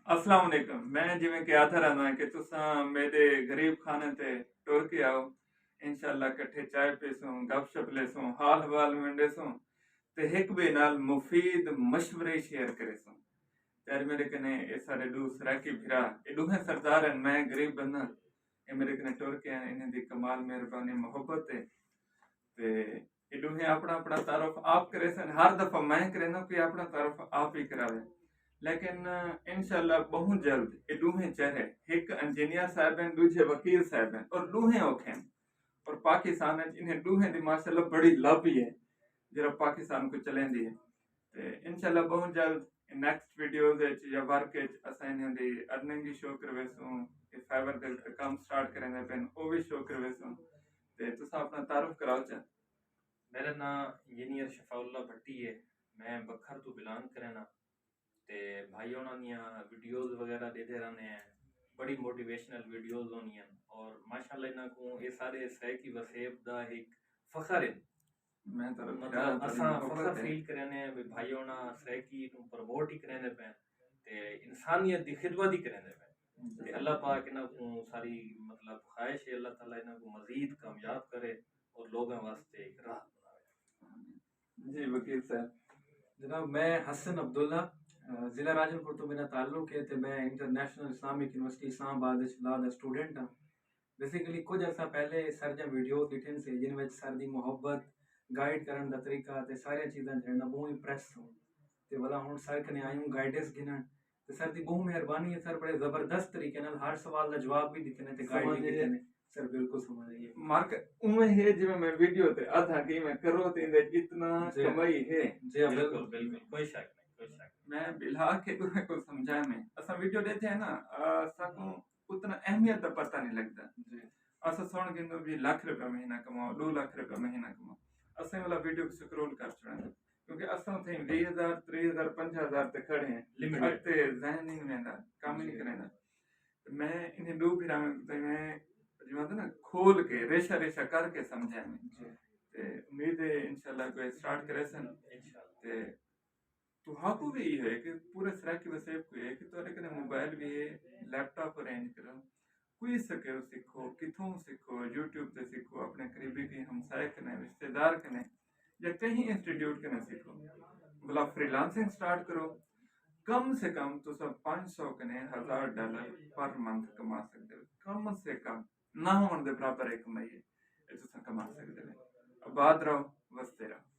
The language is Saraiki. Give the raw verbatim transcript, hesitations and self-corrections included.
السلام علیکم۔ میں جویں کہ آدھا رہنداں کہ تساں میݙے غریب خانے تے ٹر کے آؤ، انشاءاللہ کٹھے چائے پیسوں، گپ شپ لیسوں، حال حوال ونڈیسوں تے ہک ٻئے نال مفید مشورے شیئر کریسوں۔ تے اڄ میݙے کنے اے ساݙے ݙو سرائیکی بھرا، اے ݙوہیں سردار ہن، میں غریب بندہ، اے میݙے کنے ٹر کے آئے، انہیں دی کمال مہربانی محبت ہے۔ تے اے ݙوہیں اپݨا اپݨا تعارف آپ کریسن۔ ہر دفعہ میں کرینداں، کوئی اپݨا تعارف آپ ہی کراوے۔ لیکن انشاءاللہ ٻہوں جلد اے ݙوہیں چہرے، ہک انجینئر صاحب ہن، ݙوجھے وکیل صاحب ہن، اور ݙوہیں اوکھے ہن۔ اور پاکستان وچ انہیں ݙوہیں دی ماشاءاللہ بڑی لابی ہے، جیڑھا پاکستان کوں چلیندی ہے۔ تے انشاءاللہ ٻہوں جلد نیکسٹ ویڈیوز وچ یا ورک وچ اساں انہاں دی ارننگ وی شو کرویسوں، اے فائیور تے کم سٹارٹ کریندے پئن، او وی شو کرویسوں۔ تے تساں اپݨا تعارف کراؤ چا۔ میرا ناں انجینئر شفاء اللہ بھٹی ہے۔ میں بکھر توں بلانگ کرینا۔ تے بھائی ہوݨاں دیاں ویڈیوز وغیرہ ݙیہدے رہنے ہیں، بڑی موٹیویشنل ویڈیوز ہوندی ہن، اور ماشاءاللہ انہاں کوں اے سارے سرائیکی وسیب دا ہک فخر ہے۔ میں تو مطلب اساں فخر فیل کرینے ہیں بھائی ہوݨاں سرائیکی نوں پروموٹ ہی کریندے پئن تے انسانیت دی خدمت ہی کریندے پئن۔ تے اللہ پاک انہاں کوں ساری مطلب خواہش ہے، اللہ تعالیٰ انہاں کوں مزید کامیاب کرے اور لوگاں واسطے ایک راہ بناوے۔ جی وکیل صاحب۔ جناب میں حسن عبداللہ، ضلع راجن پور تو میرا تعلق ہے تے میں انٹرنیشنل اسلامک یونیورسٹی اسلام آباد وچ لا دا سٹوڈنٹ ہاں۔ بیسیکلی کچھ عرصہ پہلے سر دیاں ویڈیوز ݙٹھن سے جن وچ سر دی محبت، گائیڈ کرݨ دا طریقہ تے ساریاں چیزاں جیڑھیاں نا ٻہوں امپریس تھوں۔ تے ولا ہݨ سر کنے آیوں گائیڈنس گھنݨ۔ تے سر دی ٻہوں مہربانی ہے، سر بڑے زبردست طریقے نال ہر سوال دا جواب وی ݙتے نے تے گائیڈ وی کیتے نے۔ سر بالکل سمجھ آئی ہے۔ مارک اوویں ہے جویں میں ویڈیو تے آدھاں کہ ایویں کرو تے ایندے اتنا جی۔ کمائی ہے۔ جی ہاں، بالکل۔ بالکل بالکل کوئی شک نہیں کوئی شک نہیں۔ میں بلا کے تساں کوں سمجھا میں اساں ویڈیو ݙیکھے ہیں نا، آ، ساکوں اتنا اہمیت دا پتہ نہیں لڳدا۔ جی۔ اساں سݨ گھندوں بھی لکھ روپے مہینہ کماؤ، ݙو لکھ روپے مہینہ کماؤ، اساں والا ویڈیو کوں سکرول کر چھوڑیں، کیونکہ اساں اتھیں ویہہ ہزار، تریہہ ہزار، پنجاہ ہزار تے کھڑے ہیں۔ لمیٹڈ۔ اڳتے ذہن نہیں ویندا، کم ہی نہیں جی۔ کریندا۔ تے میں انہیں ݙو بھراواں کوں تے میں جیویں آہدے نا کھول کے ریشہ ریشہ کر کے سمجھا میں۔ جی۔ تے امید ہے انشاءاللہ کوئی سٹارٹ کریسن۔ انشاءاللہ۔ تے تہاکوں وی ایہو ہے کہ پورے سرائیکی وسیب کوں ہے کہ تہاݙے کنے موبائل وی ہے، لیپ ٹاپ ارینج کرو، کوئی سکل سکھو، کتھوں سکھو، یوٹیوب تے سکھو، اپݨے قریبی کہیں ہمسائے کنے، رشتہ دار کنے یا کہیں انسٹیٹیوٹ کنے سکھو۔ بھلا فری لانسنگ سٹارٹ کرو، کم سے کم تساں پنج سو کنے ہزار ڈالر پر منتھ کما سڳدے ہو، کم سے کم۔ نہ ہووݨ دے برابر ہک کمائی ہے، اے تساں کما سڳدے ہو۔ آباد رہو، وسدے رہو۔